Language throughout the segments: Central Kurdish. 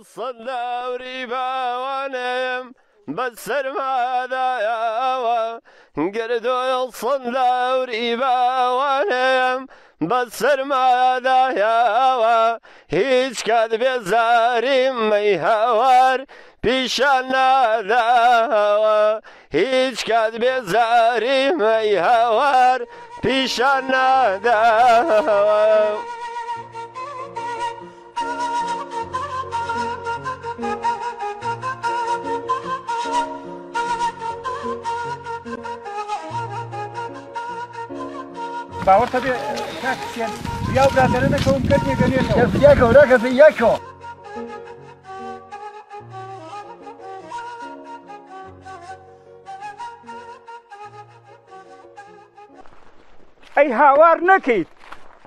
سەداوری باوانم بە سەرمادایەوە گردۆی سەداوری باوانم بە سەرمادایەوە هیچ کات بێزاریم مەی هاوار پیشان ناداوە هیچ کات بێزاری مەی هاوار پیشان ناداوە. باوەڕتە بێ کاک حسێن یا برادەرە نەکەوم کەس نێگەنێتەوە. یەکەوە نەکەفی یەکەوە. ئەی هاوار نەکەیت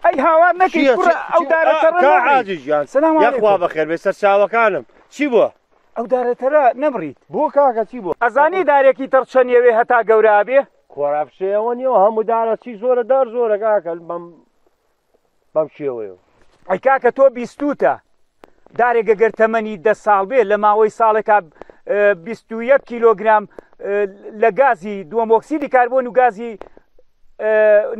ئەی هاوار نەکەیت کوڕە ئەو دارە تەڕە نەبڕیت. عاجز گیان سلام علیکم. یاخوا بەخێر بێ سەرچاوەکانم چی بووە؟ ئەو دارە تەرە نەبڕیت. بۆ کاکە چی بووە؟ ئەزانی دارێکی تەڕ چەند ئەوێ هەتا گەورە ئەبێ؟ کۆرا فشەیەوە نییە هەموو دارە چی زۆرە دار زۆرە کاکە بەم بەم شێوەیە. ئەی کاکە تۆ بیستوتە دارێک گەگەر تەمەنی 10 ساڵ بێ لە ماوەی ساڵێکا 21 کیلۆگرام لە گازی دووەم ئۆکسیدی کاربۆن و گازی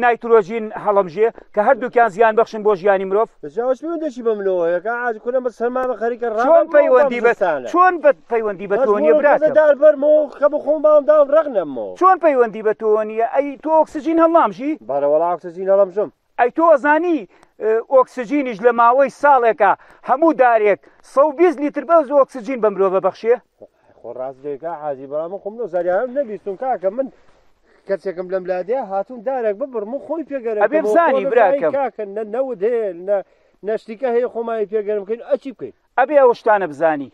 نایترۆژین هەڵەمژێ کە هەردووکیان زیان بەخشن بۆ ژیانی مرۆڤ. بەجاوەش پەیوەندێکی بە منەوە هەیە کە عاج کورە بە سەرما بە خەریکە ڕا چۆن پەیوەندی بە چۆن بە پەیوەندی بە تۆ نییە براکەم؟ دار بەرمەوە کە بە خۆم باوم داوم ڕەق نەمەوە. چۆن پەیوەندی بە تۆ نییە؟ ئەی تۆ ئۆکسجین هەڵنامژی؟ بەڵێ وەڵا ئۆکسجین هەڵەمژم. ئەی تۆ ئەزانی ئۆکسجینیش لە ماوەی ساڵێکا هەموو دارێک 120 لیتر بەس ئۆکسجین بە مرۆڤ بەخشێ؟ خۆ ڕاست دەکا حاجی بەڵام من خۆم لەو زاریانەم نەبیستم کاکە من کەسێکم لەم لادێ هاتوون دارێک ببڕم و خۆی پێگەرم ئەبێ بزانی براکەم. کاکە نە نەوت هەیە نە نەشتیکە هەیە خۆمانی پێگەرم بکەین ئەچی بکەین؟ ئەبێ ئەو شتانە بزانی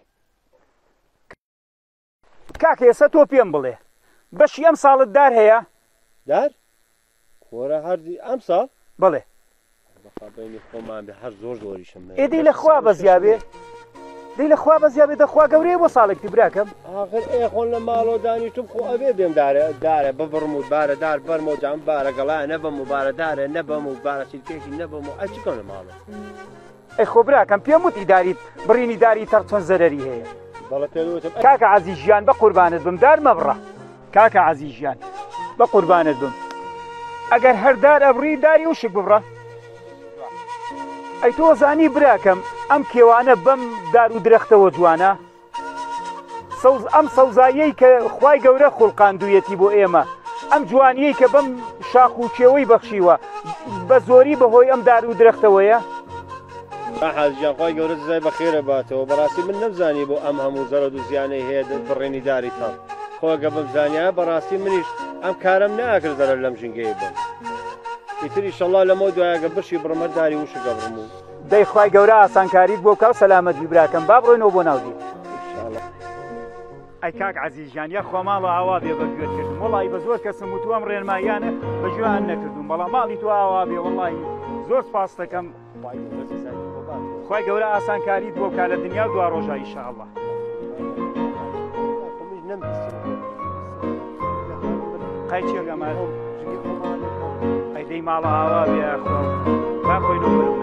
کاکە ئێستا تۆ پێم بڵێ بەشی ئەم ساڵت دار هەیە؟ دار؟ خۆرە هەر ئەم ساڵ؟ بەڵێ. بەخوا بەینی خۆمان بێ هەر زۆر زۆریشم هەیە. ئێ دەی لە خوا بەزیا بێ دەی لە خوا بەزیا بێ دەخوا گەورەیە بۆ ساڵێک دی براکەم. ئاخر ئێ خۆن لە ماڵۆ دانیشتم خۆ ئەبێ بێم دارە دارە ببڕم و بارە دار بەرمەوە جام بارە گەڵا نەبەم و بارە دارە نەبەم و بارە سیلکێکی نەبەم و ئەچ کەم لە ماڵۆ. ئەی خۆ براکەم پێم وتی داری بڕینی داری تەڕ چەند زەرەری هەیە. بەڵێ پێت وتم. کاکە عەزیز ژیان بە قوربانت بم دار مەبڕە. کاکە عەزیز ژیان بە قوربانت بم ئەگەر هەر دار ئەبڕی داری وشک ببڕە. ئەی تۆ زانی براکەم ئەم کێوانە بەم دار و درەختەوە جوانە؟ سەوز ئەم سەوزاییەی کە خوای گەورە خوڵقاندوویەتی بۆ ئێمە ئەم جوانیەی کە بەم شاخ و کێوەی بەخشیوە بە زۆری بەهۆی ئەم دار و درەختەوەیە. حاجیان خوای گەورە جزای بەخێرە باتەوە بەڕاستی من نەمزانی بۆ ئەم هەموو زەرەد و زیانەی هەیە بڕینی داری تەڕ خۆ گە بمزانیایە بەڕاستی منیش ئەم کارەم ناکرد زەرەر لەم ژینگەیە بم ئیتر ئیشەڵڵا لەمەو دوایە گە بشی بڕم هەر داری وشک ئەبڕم و دەی خوای گەورە ئاسانکاریت بۆ بکا و سەلامەت بی براکەم با بڕۆینەوە بۆ ناو دێ. ئەی کاک عەزیز گیان یاخوا ماڵە ئاوا بێ بە گوێت کردم وەڵی بە زۆر کەسم وتووە ئەم ڕێنماییانە بە گوێیان نەکردوم بەڵام ماڵی تۆ ئاوا بێ وەڵی زۆر سپاست دەکەم خوای گەورە ئاسانکاریت بۆ بکا لە دنیا و دوا ڕۆژا ئیشاڵڵا. قەی چێگەمە ئەی دەی ماڵە ئاوا بێ یاخوا با خۆی نۆ بەرەو.